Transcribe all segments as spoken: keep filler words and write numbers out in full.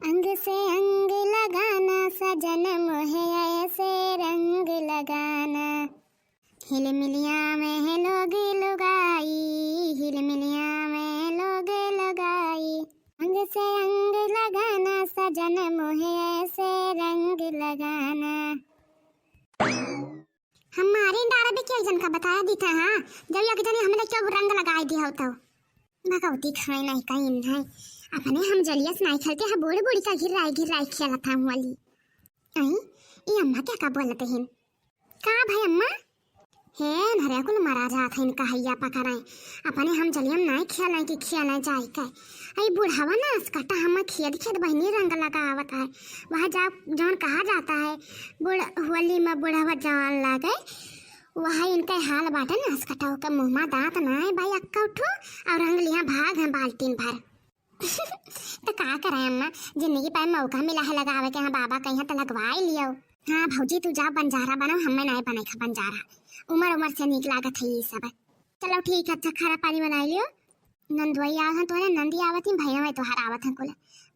अंग से अंग लगाना, सजन मोहे ऐसे रंग लगाना। हिलमिलिया में है लोग लुगाई, हिलमिलिया में लोग लुगाई। अंग से अंग लगाना, सजन मोहे ऐसे रंग लगाना। हमारे डारा भी क्या जन का बताया दी था, हाँ? जब एक जने हमने क्यों रंग लगाए दिया हो तो। भगवती खाए नहीं कहीं नहीं। अपने हम जलियस नहीं खेलते हैं, बूढ़ बूढ़ी का घिर्राई घिर्राई खेलत था वाली। आई, ये अम्मा क्या का बोलते हैं? का भाई अम्मा? हे नरे कुल मरा जात है इनका हैया पकड़ाए। अपने हम जलियम नहीं खेलाए कि खेलाए जाए के। आई बुढ़ावा ना असकटा हम खेद खेद बहिनी रंग लगावत है। वह जा जौन कहा जाता है, बुढ़-, होली में बुढ़ावा जवान लागे, वह इनके हाल बाटे ना असकटा के मुँह में दांत ना है भाई अक्का उठो और रंग लिया भाग हैं बाल्टीन भर। तो का करे अम्मा, जिंदगी पर मौका मिला है लगावे के, हाँ बाबा कहीं तो लगवा ही लियो। हाँ भौजी, तू जा बंजारा बनाओ, हमें नहीं बने का बंजारा, उमर उमर से नीक लागत है ये सब। चलो ठीक है, अच्छा खाना पानी बनाई लियो। नंदुआई आव हैं तोरे, नंदी आवत ही, भैया मैं तोहार आवत हैं कुल।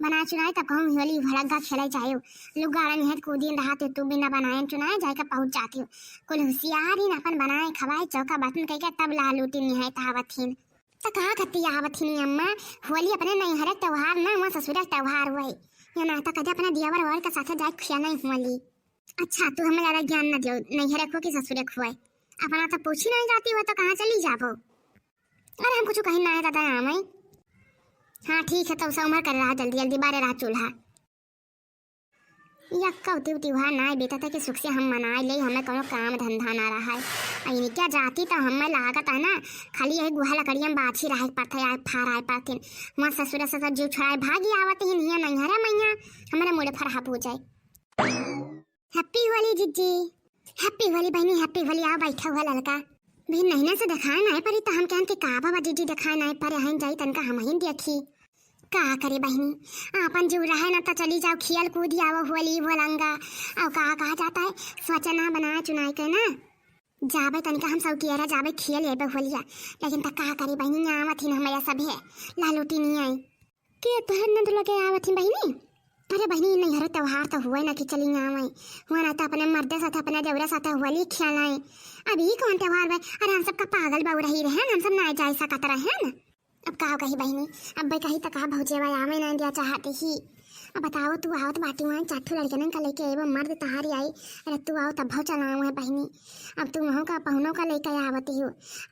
बनाए चुनाए तब कहूँ होली भड़क गा खेले जायो। लुगाड़न है कूदिन रहा तो तू बिना बनाए चुनाए जाए के पहुँच जाती हो। कुल होशियार ही अपन बनाए खवाए चौका बर्तन कह के तब लालूटी निहायत आवत ही। त का खती आवत हिनी अम्मा, होली अपने नैहरे त्योहार ना, वहाँ ससुरे त्योहार हुए। या ना तो कदे अपने दियावर और के साथे जाए खेले होली। अच्छा, तू हमें ज्यादा ज्ञान न दियो, नैहरे खो कि ससुरे खोए। अपना तो पूछी नहीं जाती हो तो कहाँ चली जाबो? अरे हम कुछ कहीं ना है दादा, आवे। हाँ ठीक है, तो उसे उमर कर रहा, जल्दी जल्दी बारे रहा चूल्हा। यक्का उती उती हुआ नाय बेटा, ताकि सुख से हम मनाए ले, हमें कोनो काम धंधा ना रहा है। आ इनके जाती तो हमें लागत है ना, खाली यही गुहा लकड़िया में बाछी रहे के पड़ता है, आए फार आए पड़ते हैं। वहाँ ससुर ससुर जीव छोड़ाए भागी आवत ही नहीं है, नहीं है रे मैया, हमारे मुड़े फरहा पूछे। Happy होली जीजी। Happy होली बहनी, Happy होली। आओ बैठा हुआ ललका। भी नैना से दिखाए नहीं पड़ी तो हम कहन के का बाबा जीजी दिखाए नहीं पड़े, हैं जाई तनका हम ही देखी। का करे बहिनी, आपन जीव रहे ना तो चली जाओ, खेल कूद आवो, होली भोलंगा। और का कहा जाता है, सोचे ना बनाए चुनाए के ना। जाबे तनिका हम सब कियरा जाबे खेल लेबे होलिया, लेकिन त का करे बहिनी, आवत ही ना हमारे सब है, लालूटी नहीं आई। के तोहर नंद लगे आवत ही बहिनी? अरे बहिनी, नैहर त्योहार तो हुए ना कि चली आवे, हुआ ना तो अपने मर्दे साथ, अपने देवरे साथ होली खेलाए। अब ई कौन त्योहार बा? अरे हम सबका पागल बाऊ रही रहे, हम सब ना जाए सकत रहे ना। अब का कही बहिनी, अब भाई कही त का भौजेवा आवे ना दिया चाहते ही। अब बताओ, तू आवत बाटी वहाँ चार ठो लड़के का लेके एगो मर्द तहारी आई। अरे तू आओ तब भाव चलाओ है बहिनी। अब तू वहाँ का पहुनों का लेके आवत ही हो।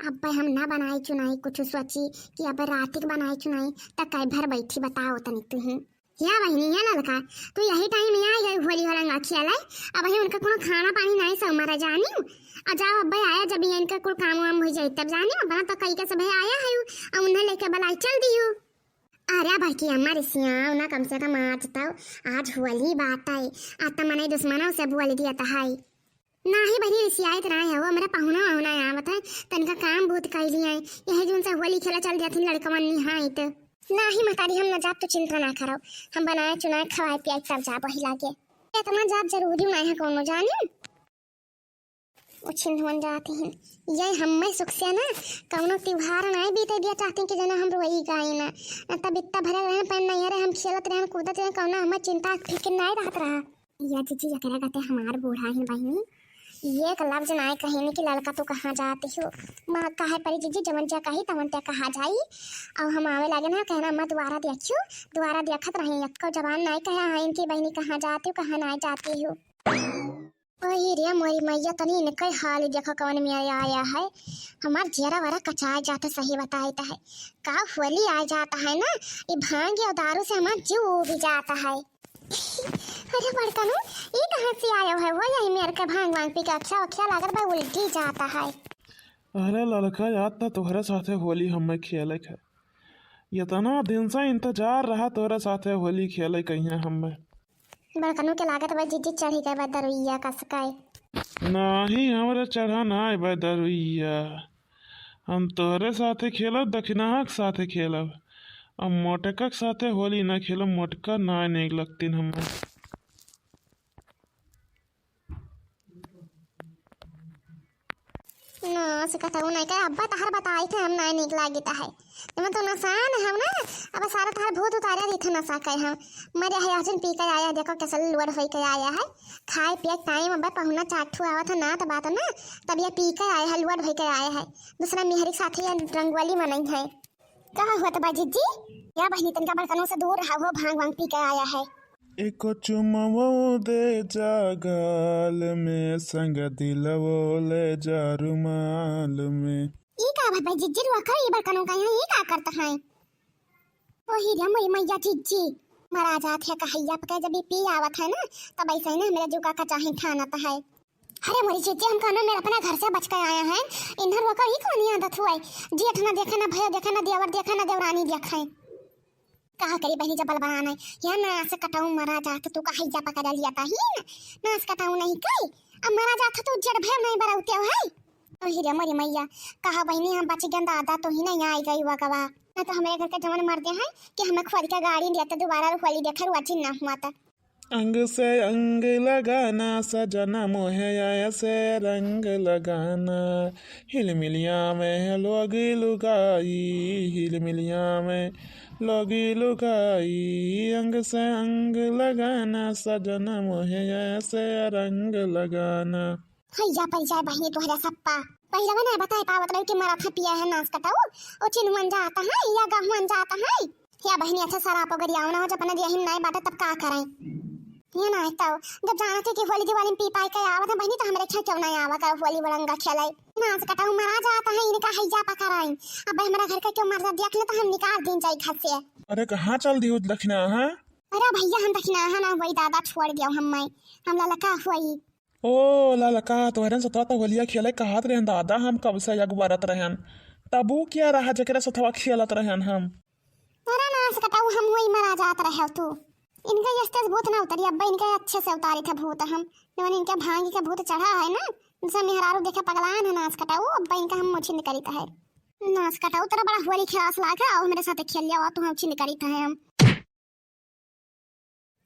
अब भाई हम ना बनाई चुनाई कुछ सोची कि अब रात के बनाई चुनाई त कै भर बैठी बताओ तनी तू ही। या बहिनी, या ललका, तू यही टाइम में आ गई होली होलंगा खेले। अब ही उनका कोनो खाना पानी नहीं सब मरा जानी। आ जाओ अब्बे आया, जब ये इनका कुल काम वाम हो जाए तब जानी, अपना तो कई के सब आया है। आ उन्हें लेके बलाई चल दियो। अरे बड़की अम्मा रिसिया ना, कम से कम आज तो, आज होली बात है। आ तो मने दुश्मनों से बोल दिया तो है। नाही बहिनी, रिसियाइत ना है, वो हमरा पहुना वहुना आवत है, तनिका काम बहुत कैली है, यही जून से होली खेला चल जाथिन लड़कवन निहाइत। नाही मतारी, हम न जाब तो चिंता ना करो, हम बनाए चुनाए खवाए पियाए तब जाब वही लागे। इतना जाब जरूरी ना है कोनो जाने। उछिन हुन जाती हैं, ये हमें सुख से ना कौनो त्योहार ना बीते दिया चाहती कि जना हम रोई गाई ना, तब इतना भरे रहे पर नहीं रहे, हम खेलत रहे, हम कूदत रहे, कौनो हमें चिंता फिक्र नहीं रहत रहा। या जीजी, एकरा गते हमार बूढ़ा हिन बहिनी, एक लफ्ज नाय कहिन कि ललका तू कहाँ जाती हो। माँ काहे परी जीजी, जवन जा कही तवन ते कहा जाई। और हम आवे लागे ना कहना, "अम्मा दुआरा देखियो, दुआरा देखत रही, एक्को जबान नाय कहा है इनकी बहिनी कहाँ जाती हो, कहाँ नाय जाती हो।" ओही रे मोरी मैया, तनी इनके हाल देखो कौन मेरे आया है। हमार जेरा वरा कचाए जाते सही बताए तो है। का होली आ जाता है ना, ये भांग और दारू से हमार जीव भी जाता है। अरे बड़कनू, ई कहाँ से आयो है? वो यही मेर के भांग वांग पी के अच्छा अच्छा लागत बा, उल्टी जाता है। अरे ललका, याद था तोहरे साथे होली हमें खेले के। इतना दिन से इंतजार रहा तोहरे साथे होली खेले कहिया हमें। बड़कनू के लागत बा जीजी चढ़ी गए बा दरुइया कसकाए। नाही, हमरा चढ़ा ना बा दरुइया। हम तोहरे साथे खेलब, दखिनहा के साथे खेलब। अब मोटका के साथे होली ना खेलब, मोटका ना नीक लगतीन हमें। नास कटऊ नहीं कहे, अब्बा तहर बताई थे हम नहीं नीक लागित है। जब तो नसान हम ना, अब सारा तहर भूत उतारे दी थे नसा कहे हम। मरे है हजन पी के आया, देखो कैसे लुअर होई के आया है। खाए पिए टाइम अब पहुना चार ठू आवत है ना, तो बात ना, तब ये पी के आया है, लुअर होई के आया है। दूसरा मेहरी के साथ ये रंगोली मनई है। का हुआ तो बा जिज्जी? या बहिनी तनका बड़कनों से दूर रहा, वो भांग वांग पी के आया है। एको चुमवो दे जा गाल में, संग दिलवो ले जा रुमाल में। ई का बात भाई जिज्जी रुआ कर, ई बड़कनों का यहाँ ई का करता है? ओ हीरा मोरी मैया जिज्जी, मरा जात है कहैया पके जब ई पी आवत है ना, तब ऐसे ही ना मेरा जुका का चाहे ठानत है। अरे मोरी जिज्जी, हम कहनो मेरे अपना घर से बच के आया है, इन्हर रुआ कर ई कौन आदत हुआ है? जेठ ना देखे, ना भैया देखे, ना देवर देखे, ना देवरानी देखे। कहा करी बहिनी जब बल बनाना है, या नास कटाऊ मरा जात तू कहैया पकड़ लिया ताही ना, नास कटाऊ नहीं कई, अब मरा जात तू जड़ भय नहीं बराउते हो है। ओ हीरे मोरी मैया, कहा बहिनी हम बच गए दादा, तो ही नहीं आई गई वगवा, ना तो हमारे घर के जवन मर्दे हैं कि हमें खोद के गाड़ी दिया तो दोबारा होली देखे रुआ चिन्ह ना हुआ था। अंग से अंग लगाना, सजना मोहे ऐसे रंग लगाना। हिलमिलिया में लोग लुगाई, हिलमिलिया में लोग लुगाई। अंग से अंग लगाना, सजना मोहे ऐसे रंग लगाना। हैया परि जाए बहिनी तोहरा सप्पा। पहिलवा ना बताए पावत रही कि मरा था पिया है नास कटाऊ। ओ चिन्हवन जाता है या गहुवन जाता है। या बहिनी अच्छा सराप गरियाओ ना हो, जब अपने दिया ही नाय बाटे तब का कराई। ये ना है तो जब जानत है कि होली दिवाली में पी पाई के आवत है बहिनी तो हमरे खें क्यों ना आवा कर होली वड़ंगा खेलाई। नास कटाऊ मरा जाता है इनका हैया पकड़ाई। अब हमरा घर का क्यों मर जा देख ले तो हम निकाल दिन जाई घर से। अरे कहाँ चल दी दखिना है? अरे भैया हम दखिना है ना वही दादा छोड़ दिया हम मैं। हम ललका हुई। ओ ललका, तोहरे सतवा तो होलिया खेले कहत रहन दादा, हम कब से अगुआरत रहन। तब ऊ क्या रहा जेकरे सतवा खेलत रहन हम? अरे नास कटाऊ, हम वही मरा जात रहे तू। इनका यस्ते से भूत ना उतरी, अब्बा इनका अच्छे से उतारी था भूत हम। जवन इनके भांगी के भूत चढ़ा है ना, जैसे मेहरारू देखे पगलान है नास कटाऊ, अब्बा इनका हम मोछिंद करी है। नास कटाऊ, तेरा बड़ा होली खेलास लाग है, आओ मेरे साथ खेल लिया, तू हम छिंद करी है हम।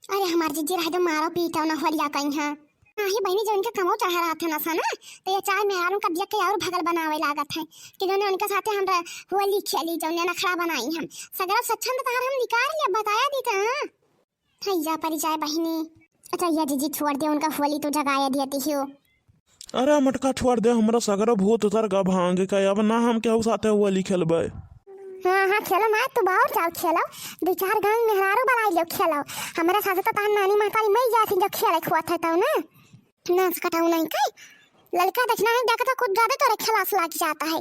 अरे हमार जिज्जी रह दो, मारो पीटो ना होलिया कहीं है। नाही बहिनी, जो इनके कमो चढ़ा रहा था ना सा ना, तो ये चाय मेहरारू का देख के और भगल बनावे लागत है कि जो उनके साथे हमरा होली खेली, जो नखरा बनाई हम। सगरा सच्छंद तहार हम निकाल लिया, बताया दी था। हैया परि जाए बहिनी। अच्छा ये जिज्जी छोड़ दे, उनका होली तो जगाया दिया ती हो। अरे मटका छोड़ दे, हमरा सगरो भूत उतर गा भांग के, अब ना हम केहू साथे होली खेलबे। हाँ हाँ खेलो माय, तू बाहर जाओ खेलो, दो चार गांव मेहरारू बलाई लो खेलो। हमरा साथे तो तार नानी महतारी मई जाती जो खेले खुआ थे तो ना। नास कटाऊ नहीं कई, ललका देखना है देखा तो कुछ ज्यादा तोरे खलास लाग जाता है।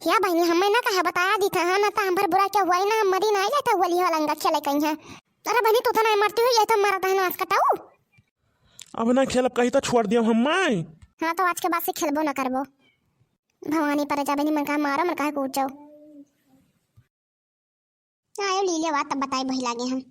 या बहिनी हमें ना कहा बताया दी था, हाँ ना तो हम भर बुरा क्या हुआ ही ना, हम मरी ना जाता होली हो लंगा खेले कहीं है। अरे बहिनी तू तो नहीं मरती हुई, ये तो मरता है नास कटाऊ। अब ना खेलब कही तो छोड़ दियो हम माई। हाँ तो आज के बाद से खेलबो ना करबो। भवानी पर जाबे नहीं मन कहा मारो मन कहा कूद जाओ। आयो लीले बात तब बताई बही लागे हम।